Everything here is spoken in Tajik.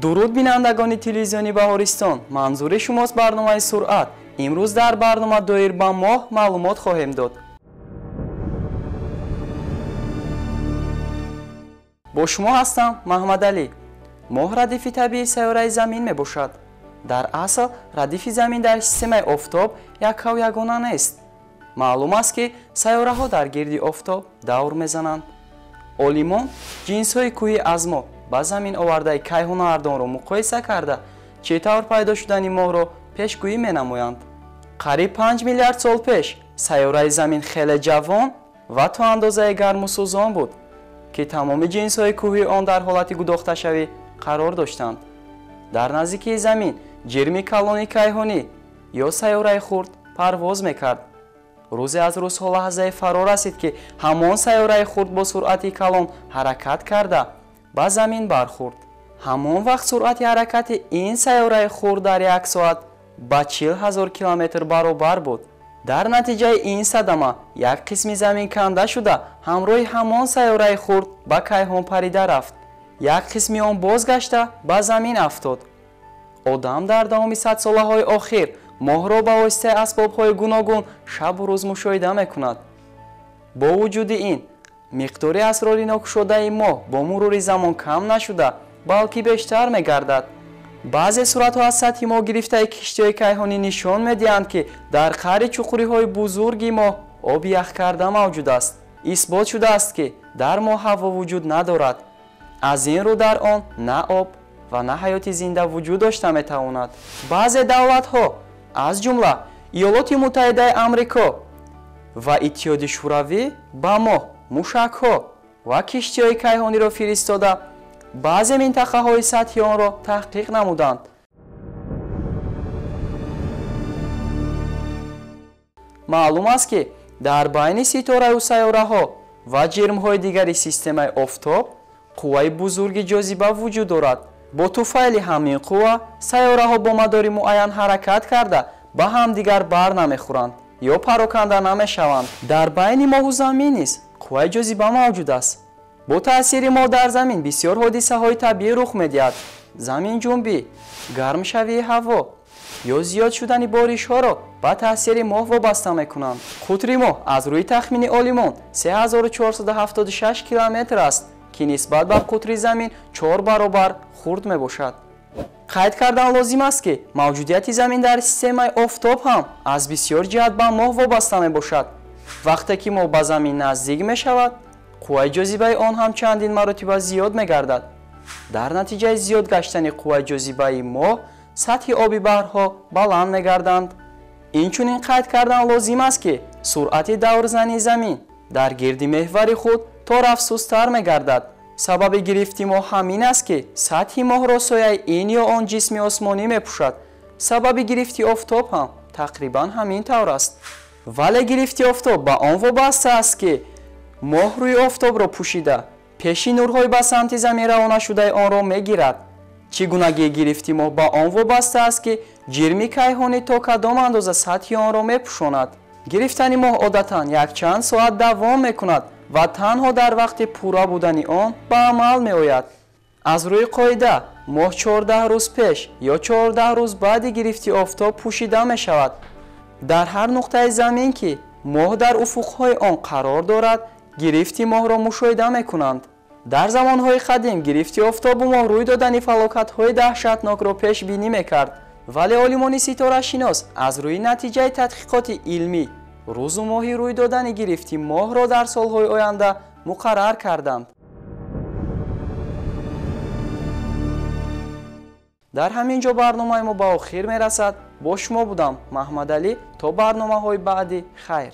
Дуруд бинандагони телевизиони Баҳористон, манзури шумост барномаи Суръат. Имрӯз дар барнома доир ба моҳ маълумот хоҳем дод. Бо шумо ҳастам Маҳмадалӣ. Моҳ радифи табиии сайёраи Замин мебошад. Дар асл радифи Замин дар системаи Офтоб яккаву ягона нест. Маълум аст, ки сайёраҳо дар гирди Офтоб давр мезананд. Олимон ҷинсҳои кӯҳӣ аз моҳ ба замин овардаи кайҳонавардонро муқоиса карда, чӣ тавр пайдо шудани моҳро пешгӯӣ менамоянд. Қариб 5 миллиард сол пеш сайёраи Замин хеле ҷавон ва то андозаи гарму сӯзон буд, ки тамоми ҷинсҳои кӯҳии он дар ҳолати гудохташавӣ қарор доштанд. Дар наздикии Замин ҷирми калони кайҳонӣ ё сайёраи хурд парвоз мекард. Рӯзе аз рӯзҳо лаҳзае фаро расид, ки ҳамон сайёраи хурд бо суръати калон ҳаракат карда ба замин бархӯрд. Ҳамон вақт суръати ҳаракати ин сайёраи хурд дар як соат ба 40 000 километр баробар буд. Дар натиҷаи ин садама як қисми замин канда шуда, ҳамроҳи ҳамон сайёраи хурд ба кайҳон парида рафт. Як қисми он бозгашта ба замин афтод. Одам дар давоми садсолаҳои охир моҳро ба воситаи асбобҳои гуногун шабу рӯз мушоҳида мекунад. Бо вуҷуди ин, миқдори асрори нокушодаи моҳ бо мурури замон кам нашуда, балки бештар мегардад. Баъзе суратҳо аз сатҳи моҳ гирифтаи киштиҳои кайҳонӣ нишон медиҳанд, ки дар қаъри чуқуриҳои бузурги моҳ оби яхкарда мавҷуд аст. Исбот шудааст, ки дар моҳ ҳаво вуҷуд надорад. Аз ин рӯ дар он на об ва на ҳаёти зинда вуҷуд дошта метавонад. Баъзе давлатҳо, аз ҷумла Иёлоти Муттаҳидаи Амрико ва Иттиҳоди Шӯравӣ, ба моҳ мушакҳо ва киштиҳои кайҳониро фиристода, баъзе минтақаҳои сатҳи онро таҳқиқ намуданд. Маълум аст, ки дар байни ситораю сайёраҳо ва ҷирмҳои дигари системаи Офтоб қувваи бузурги ҷозиба вуҷуд дорад. Бо туфайли ҳамин қувва сайёраҳо бо мадори муайян ҳаракат карда ба ҳамдигар бар намехӯранд ё пароканда намешаванд. Дар байни моҳу замин низ қувваи ҷозиба мавҷуд аст. Бо таъсири моҳ дар замин бисёр ҳодисаҳои табиӣ рух медиҳад. Заминҷунбӣ, гармшавии ҳаво ё зиёд шудани боришҳоро ба таъсири моҳ вобаста мекунанд. Қутри моҳ аз рӯи тахмини олимон 3476 километр аст, ки нисбат ба қутри замин 4 баробар хурд мебошад. Қайд кардан лозим аст, ки мавҷудияти замин дар системаи Офтоб ҳам аз бисёр ҷиҳат ба моҳ вобаста мебошад. Вақте ки моҳ ба замин наздик мешавад, қувваи ҷозибаи он ҳам чандин маротиба зиёд мегардад. Дар натиҷаи зиёд гаштани қувваи ҷозибаи моҳ сатҳи оби баҳрҳо баланд мегарданд. Инчунин қайд кардан лозим аст, ки суръати даврзании замин дар гирди меҳвари худ то рафт сусттар мегардад. Сабаби гирифти моҳ ҳамин аст, ки сатҳи моҳро сояи ин ё он ҷисми осмонӣ мепӯшад. Сабаби гирифти офтоб ҳам тақрибан ҳамин тавр аст. Вале гирифти офтоб ба он вобаста аст, ки моҳ рӯи офтобро пӯшида, пеши нурҳои ба самти замин равонашудаи онро мегирад. Чӣ гунагии гирифти моҳ ба он вобаста аст, ки ҷирми кайҳонӣ то кадом андоза сатҳи онро мепӯшонад. Гирифтани моҳ одатан якчанд соат давом мекунад ва танҳо дар вақти пурра будани он ба амал меояд. Аз рӯи қоида моҳ 14 рӯз пеш ё 14 рӯз баъди гирифти офтоб пӯшида мешавад. Дар ҳар нуқтаи замин, ки моҳ дар уфуқҳои он қарор дорад, гирифти моҳро мушоҳида мекунанд. Дар замонҳои қадим гирифти офтобу моҳ рӯй додани фалокатҳои даҳшатнокро пешбинӣ мекард. Вале олимони ситорашинос аз рӯи натиҷаи тадқиқоти илмӣ рӯзу моҳи рӯй додани гирифти моҳро дар солҳои оянда муқаррар карданд. Дар ҳамин ҷо барномаи мо ба охир мерасад. Бо шумо будам Маҳмадалӣ. То барномаҳои баъдӣ хайр.